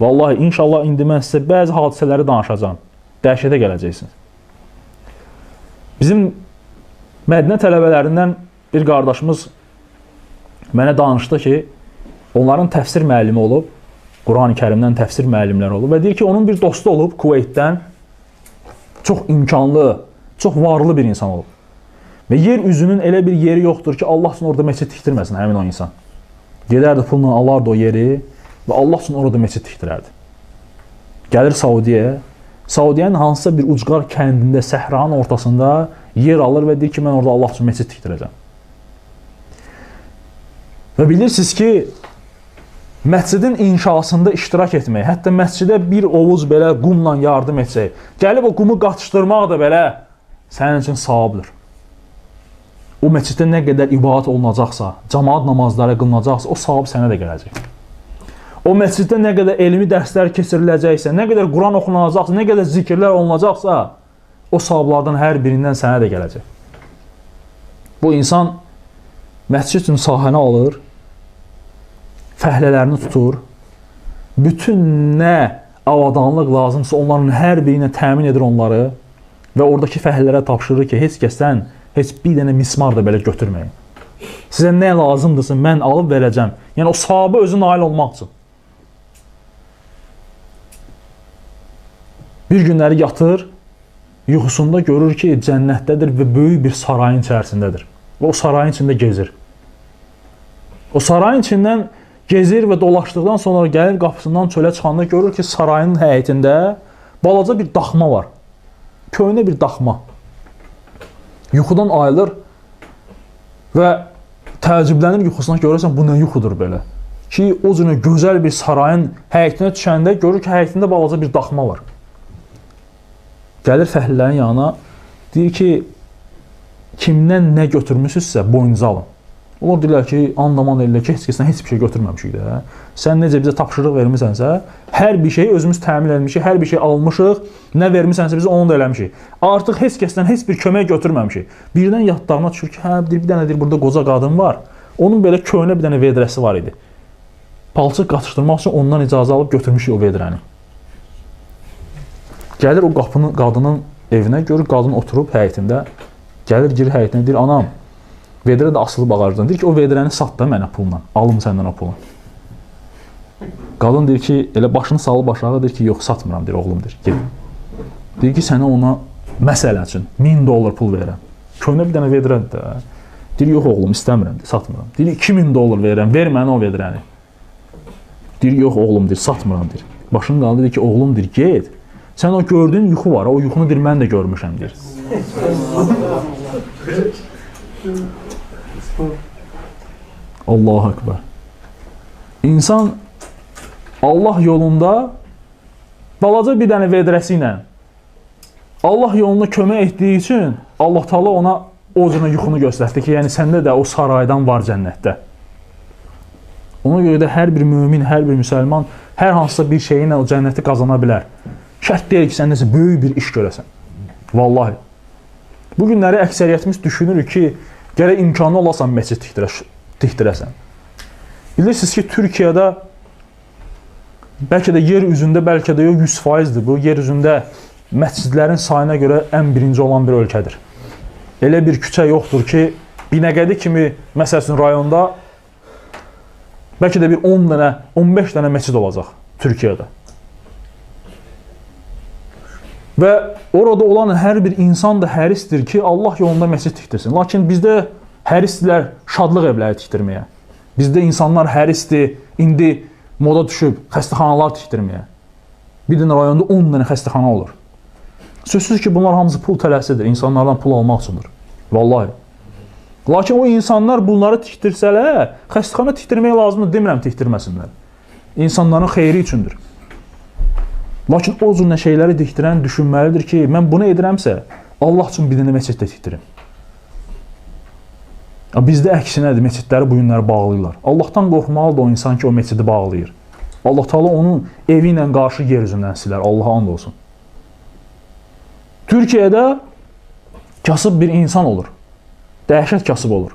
Vallahi, inşallah indi mən sizə bəzi hadisələri danışacağam. Dəhşətə gələcəksiniz. Bizim Mədinə tələbələrindən bir qardaşımız mənə danışdı ki, onların təfsir müəllimi olub, Quran-ı Kərimdən təfsir müəllimləri olub və deyir ki, onun bir dostu olub Kuveytdən, çox imkanlı, çox varlı bir insan olub. Və yer üzünün elə bir yeri yoxdur ki, Allah üçün orada məscid tikdirməsin həmin o insan. Gedərdi pulla alardı o yeri və Allah üçün orada məscid tikdirərdi. Gəlir Saudiyə, Saudiyyənin hansısa bir ucqar kəndində, səhranın ortasında yer alır və deyir ki, mən orada Allah üçün məscid tikdirəcəm. Və bilirsiniz ki, məscidin inşasında iştirak etmək, hətta məscidə bir ovuz belə qumla yardım etsək, gəlib o qumu qatışdırmaq da belə sənin üçün savabdır. O məsciddə nə qədər ibadət olunacaqsa, camaat namazları qılınacaqsa, o savab sənə də gələcək. O məsciddə nə qədər elmi dərslər keçiriləcəksə, nə qədər Quran oxunacaqsa, nə qədər zikirlər olunacaqsa, o savablardan hər birindən sənə də gələcək. Bu insan məscid üçün sahəni alır, fəhlələrini tutur, bütün nə avadanlıq lazımsa onların hər birinə təmin edir onları və oradakı fəhlələrə tapşırır ki, heç kəsdən heç bir dənə mismar da belə götürməyin. Sizə nə lazımdırsa mən alıb verəcəm. Yəni o savaba özü nail olmaq üçün. Bir günləri yatır, yuxusunda görür ki, cənnətdədir və böyük bir sarayın içərisindədir. Və o sarayın içində gezir. O sarayın içindən gezir və dolaşdıqdan sonra gəlir qapısından çölə çıxanda görür ki, sarayın həyətində balaca bir daxma var. Köhnə bir daxma. Yuxudan ayılır və təəccüblənir yuxusuna, görürsən bu nə yuxudur belə. Ki, o cürə gözəl bir sarayın həyətinə düşəndə görür ki, həyətində balaca bir daxma var. Gəlir fəhlələrin yanına, deyir ki, kimdən nə götürmüşsünüzsə boynunuza alın. Onlar deyirlər ki, andaman ellər ki, heç kəsdən heç bir şey götürməmişik də. Sən necə bizə tapşırıq vermisənsə, hər bir şeyi özümüz təmin etmişik, hər bir şey almışıq, nə vermisənsə biz onu da eləmişik. Artıq heç kəsdən heç bir kömək götürməmişik. Birdən yadlarına düşür ki, hə, bir dənə deyir, burada qoca qadın var. Onun belə köhnə bir dənə vedrəsi var idi. Palçıq qatışdırmaq üçün ondan icazə alıb götürmüşük o vedrəni. Gəlir o qapının, qadının evinə, görür qadın oturub həyətində. Gəlir, girir həyətinə, deyir, anam, vedrə də asılıb ağacdan. Deyir ki, o vedrəni sat da mənə pulla, alım səndən o pulu. Qadın deyir ki, elə başını salıb aşağı, deyir ki, yox, satmıram, deyir, oğlum, deyir, ged. Deyir ki, sənə ona, məsəl üçün, $1000 pul verirəm. Köhnə bir dənə vedrədir də. Deyir, yox, oğlum, istəmirəm, deyir, satmıram. Deyir, $2000 verirəm, ver mənə o vedrəni. Deyir, yox, oğlum, deyir, satmıram, deyir. Başını qaldı, deyir ki, oğlum, deyir, ged. Sən o gördüyün yuxu var, o yuxunu deyir, mən də görmüşəm, deyir. Allahu Ekber. İnsan Allah yolunda balaca bir dənə vedrəsi ilə Allah yolunda kömək etdiyi üçün Allah Teala ona o cürə yuxunu göstərdi ki, yəni səndə də o saraydan var cənnətdə. Ona görə də hər bir mömin, hər bir müsəlman hər hansısa bir şeyi ilə o cənnəti qazana bilər. Şərt deyil ki, sən nəsə böyük bir iş görəsən. Vallahi. Bu günləri əksəriyyətimiz düşünürük ki, gərək imkanı olasan məscid tikdirəsən. Bilirsiniz ki, Türkiyədə bəlkə də yer üzündə, bəlkə də yox 100%-dir. Bu yer üzündə məscidlərin sayına görə ən birinci olan bir ölkədir. Elə bir küçə yoxdur ki, Binəqədi kimi, məsəl üçün rayonda bəlkə də bir 10 dənə, 15 dənə məscid olacaq Türkiyədə. Və orada olan hər bir insan da hərisdir ki, Allah yolunda məscid tikdirsin. Lakin bizdə hərisdirlər şadlıq evləri tikdirməyə. Bizdə insanlar hərisdir, indi moda düşüb xəstəxanalar tikdirməyə. Bir dənə rayonda 10 dənə xəstəxana olur. Sözsüz ki, bunlar hamısı pul tələsidir, insanlardan pul almaq üçündür. Vallahi. Lakin o insanlar bunları tikdirsələr, xəstəxana tikdirmək lazımdır, demirəm tikdirməsinlər. İnsanların xeyri üçündür. Lakin o cür şeyləri dikdirən düşünməlidir ki, mən bunu edirəmsə, Allah üçün bir dənə məscid də tikdirim. Bizdə əksinədir, məscidləri bu günləri bağlayırlar. Allahdan qorxmalıdır o insan ki, o məscidi bağlayır. Allah Teala onun evi ilə qarşı yer üzündən silər, Allaha and olsun. Türkiyədə kasıb bir insan olur. Dəhşət kasıb olur.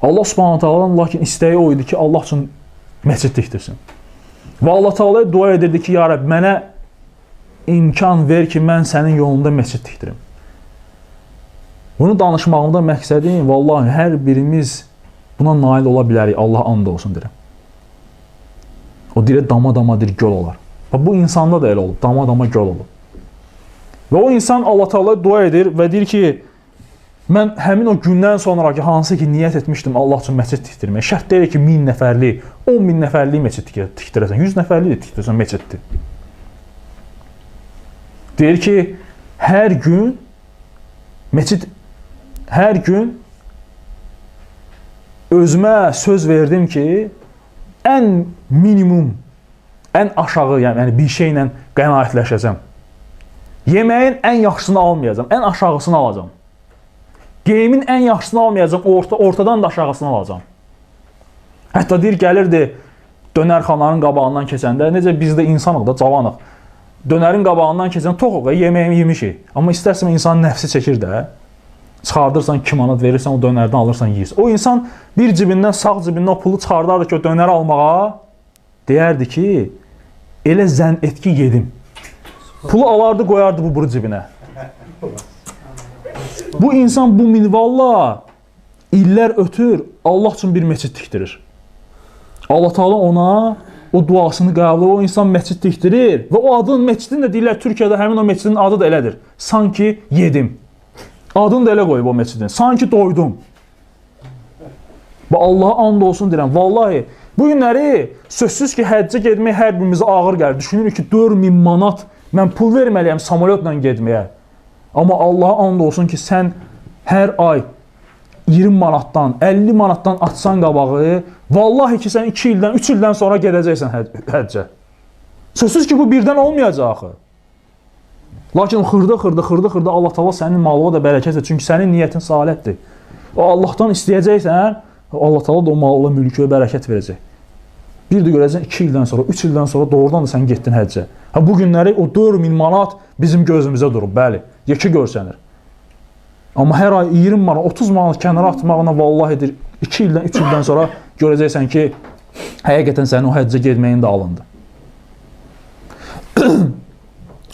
Allah Subhanahu Taala'nın lakin istəyi o idi ki, Allah üçün məscid tikdirsin. Və Allah Teala'ya dua edirdi ki, ya Rəbb, mənə imkan ver ki, mən sənin yolunda məscid tikdirim. Bunu danışmağımda məqsədim, vallahi hər birimiz buna nail ola bilərik, Allah and olsun deyirəm. O deyir, dama-dama deyir, göl olar. Bax, bu insanda da elə olub, dama-dama göl olub. Və o insan Allah Teala'ya dua edir və deyir ki, mən həmin o gündən sonra ki, hansı ki niyyət etmişdim Allah üçün məscid tikdirməyə, şərt deyil ki, 1000 nəfərlik, 10.000 nəfərlik məscid tikdirəsən, 100 nəfərlik də tikdirəsən məsciddir. Deyir ki, hər gün məscid, hər gün özümə söz verdim ki, ən minimum, ən aşağı, yəni bir şeylə qənaətləşəcəm. Yeməyin ən yaxşısını almayacam, ən aşağısını alacam. Geyimin ən yaxşısını almayacam, ortadan da aşağısını alacam. Hətta deyir, gəlirdi dönərxananın qabağından keçəndə, necə biz də insanıq da, cavanıq. Dönərin qabağından keçən toxuq, yeməyimi yemişik. Amma istərsən insanın nəfsi çəkir də. Çıxardırsan, 2 manat verirsən, o dönərdən alırsan, yeyirsən. O insan bir cibindən, sağ cibindən o pulu çıxardardı ki, o dönəri almağa, deyərdi ki, elə zənn et ki, yedim. Pulu alardı, qoyardı bu buru cibinə. Bu insan bu minvalla illər ötür, Allah üçün bir məscid tikdirir. Allah Teala ona o duasını qəbul edir, o insan məscid tikdirir və o adın məscidin də deyirlər, Türkiyədə həmin o məscidin adı da elədir. Sanki yedim. Adını da elə qoyub o məscidin. Sanki doydum. Və Allaha and olsun deyirəm. Vallahi, bu günləri sözsüz ki, həccə getmək hər birimizə ağır gəlir. Düşünürük ki, 4000 manat mən pul verməliyəm samolyotla getməyə. Amma Allaha and olsun ki, sən hər ay 20 manatdan, 50 manatdan atsan qabağı, vallahi ki, sən 2 ildən, 3 ildən sonra gedəcəksən həccə. Sözsüz ki, bu birdən olmayacaq axı. Lakin xırda-xırda, xırda-xırda Allah Teala sənin malına da bərəkət etsin. Çünki sənin niyyətin salihdir. O Allahdan istəyəcəksən, Allah Teala da o mala, mülküyə bərəkət verəcək. Bir də görəcəksən 2 ildən sonra, 3 ildən sonra doğrudan da sən getdin həccə. Ha, bu günləri o 4000 manat bizim gözümüzə durub, bəli, yekə görsənir. Amma hər ay 20 manat, 30 manat kənara atmağına vallahi edir, 2 ildən, 3 ildən sonra görəcəksən ki, həqiqətən sənin o həccə getməyin də alındı.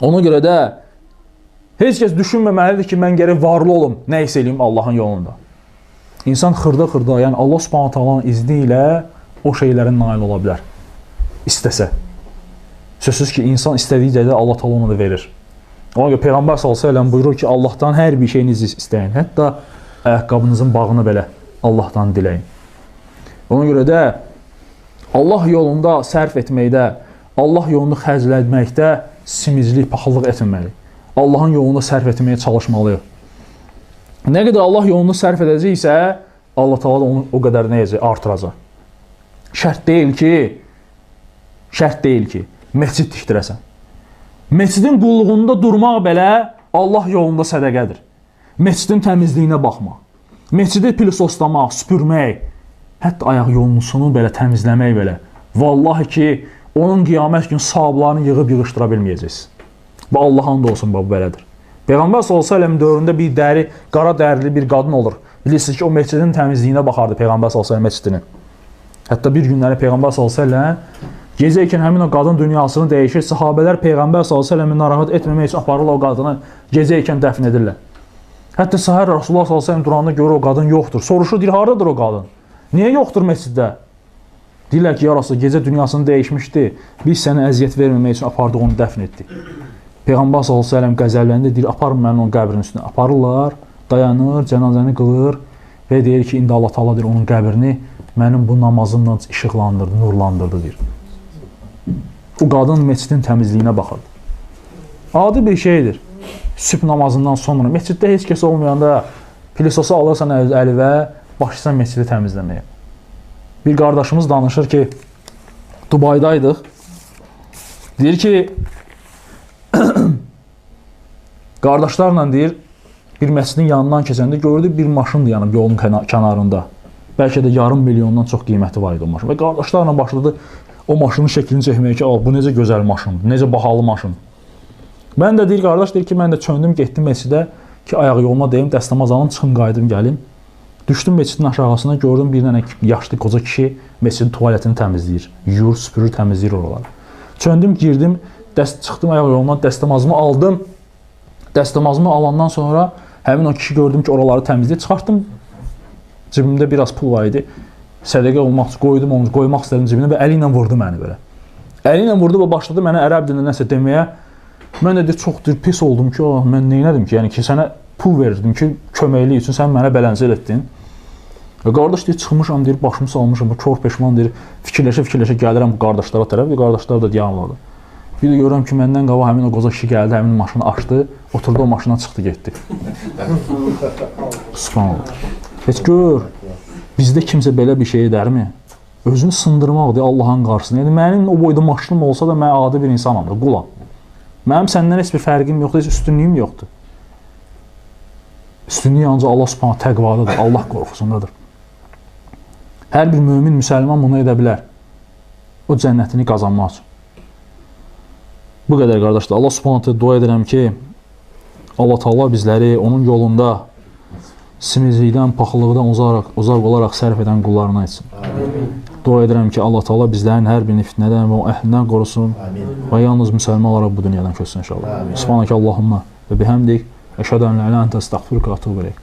Ona görə də heç kəs düşünməməlidir ki, mən gərək varlı olum, nə isə eləyim Allahın yolunda. İnsan xırda-xırda, yəni Allah Subhanahu Taala'nın izni ilə o şeylərin nail ola bilər, istəsə. Sözsüz ki, insan istədiyi də Allah Taala ona da verir. Ona görə Peyğəmbər sallallahu əleyhi və səlləm buyurur ki, Allahdan hər bir şeyinizi istəyin, hətta ayaqqabınızın bağını belə Allahdan diləyin. Ona görə də Allah yolunda sərf etməkdə, Allah yolunda xərclətməkdə simizlik, paxıllıq etməməliyik. Allahın yolunda sərf etməyə çalışmalıyıq. Nə qədər Allah yolunda sərf edəcəksə, Allah Taala onu o qədər nə edəcək? Artıracaq. Şərt deyil ki, məscid tikdirəsən. Məscidin qulluğunda durmaq belə Allah yolunda sədəqədir. Məscidin təmizliyinə baxmaq, məscidi pilososlamaq, süpürmək, hətta ayaq yolunusunu belə təmizləmək belə. Vallahi ki, onun qiyamət gün savablarını yığıb yığışdıra bilməyəcəksiniz. Və Allah and olsun, bu belədir. Peyğəmbər sallallahu əleyhi və səlləm dövründə bir dəri, qara dərili bir qadın olur. Bilirsiniz ki, o məscidin təmizliyinə baxardı Peyğəmbər sallallahu əleyhi və səlləm məscidinin. Hətta bir günləri Peyğəmbər sallallahu əleyhi və səlləm gecə ikən həmin o qadın dünyasını dəyişir. Sahabələr Peyğəmbər sallallahu əleyhi və səlləmi narahat etməmək üçün aparırlar o qadını, gecə ikən dəfn edirlər. Hətta səhər Rasulullah sallallahu əleyhi və səlləm duranda görür o qadın yoxdur. Soruşur, deyir, hardadır o qadın? Niyə yoxdur məsciddə? Deyirlər ki, ya Rasulullah, gecə dünyasını dəyişmişdi. Biz sənə əziyyət verməmək üçün apardıq, onu dəfn etdik. Peyğəmbər sallallahu əleyhi və səlləm qəzəbləndi, deyir, aparın məni onun qəbrinin üstünə. Aparırlar, dayanır, cənazəni qılır və deyir ki, indi Allah Taala deyir, onun qəbrini mənim bu namazımla işıqlandırdı, nurlandırdı, deyir. O qadın məscidin təmizliyinə baxırdı. Adi bir şeydir. Sübh namazından sonra məsciddə heç kəs olmayanda pilisosu alırsan əlivə, başlayırsan məscidi təmizləməyə. Bir qardaşımız danışır ki, Dubaydaydıq. Deyir ki, qardaşlarla deyir, bir məscidin yanından keçəndə gördü bir maşın dayanıb yolun kənarında. Bəlkə də 500 milyondan çox qiyməti var idi o maşın. Və qardaşlarla başladı o maşının şəklini çəkməyə ki, bu necə gözəl maşındır, necə bahalı maşın. Mən də deyir, qardaş deyir ki, mən də çöndüm, getdim məscidə ki, ayaq yoluna deyim, dəstəmaz alım, çıxım, qayıdım, gəlim. Düşdüm məscidin aşağısına, gördüm bir dənə yaşlı qoca kişi məscidin tualetini təmizləyir. Yuyur, süpürür, təmizləyir oraları. Çöndüm, girdim, çıxdım ayaq yolundan, dəstəmazımı aldım. Dəstəmazımı alandan sonra həmin o kişi gördüm ki, oraları təmizləyir. Çıxartdım, cibimdə biraz pul var idi. Sədəqə olmaq üçün qoydum onu, qoymaq istədim cibinə və əli ilə vurdu məni belə. Əli ilə vurdu və başladı mənə ərəb dilində nəsə deməyə. Mən də çox pis oldum ki, oh, mən neynədim ki, yəni ki, sənə pul verirdim ki, köməklik üçün sən mənə bələncəl etdin. Və qardaş deyir, çıxmışam, deyir, başımı salmışam, bu kor peşman deyir, fikirləşə-fikirləşə gəlirəm bu qardaşlara tərəf, qardaşlar da dayanmadı. Bir də görürəm ki, məndən qabaq həmin o qoca kişi gəldi, həmin maşını açdı, oturdu o maşına çıxdı, getdi. Subhanallah. Heç gör, bizdə kimsə belə bir şey edərmi? Özünü sındırmaqdır Allahın qarşısında. Yəni, mənim o boyda maşınım olsa da mən adi bir insanam da, qulam. Mənim səndən heç bir fərqim yoxdur, heç üstünlüyüm yoxdur. Üstünlük ancaq Allah Subhanahu təqvadadır, Allah qorxusundadır. Hər bir mömin, müsəlman bunu edə bilər. O cənnətini qazanmaq üçün. Bu qədər qardaşlar. Allah Subhanahu dua edirəm ki, Allah Taala bizləri onun yolunda simizlikdən, paxıllıqdan uzaq olaraq sərf edən qullarına etsin. Amin. Dua edirəm ki, Allah Taala bizlərin hər birini fitnədən və o əhlindən qorusun. Amin. Və yalnız müsəlman olaraq bu dünyadan köçsün inşallah. Subhanəkə Allahumma və bihəmdik. Əşhədu ən la ilahe illa ente, əstəğfiruke və etûbü ileyk.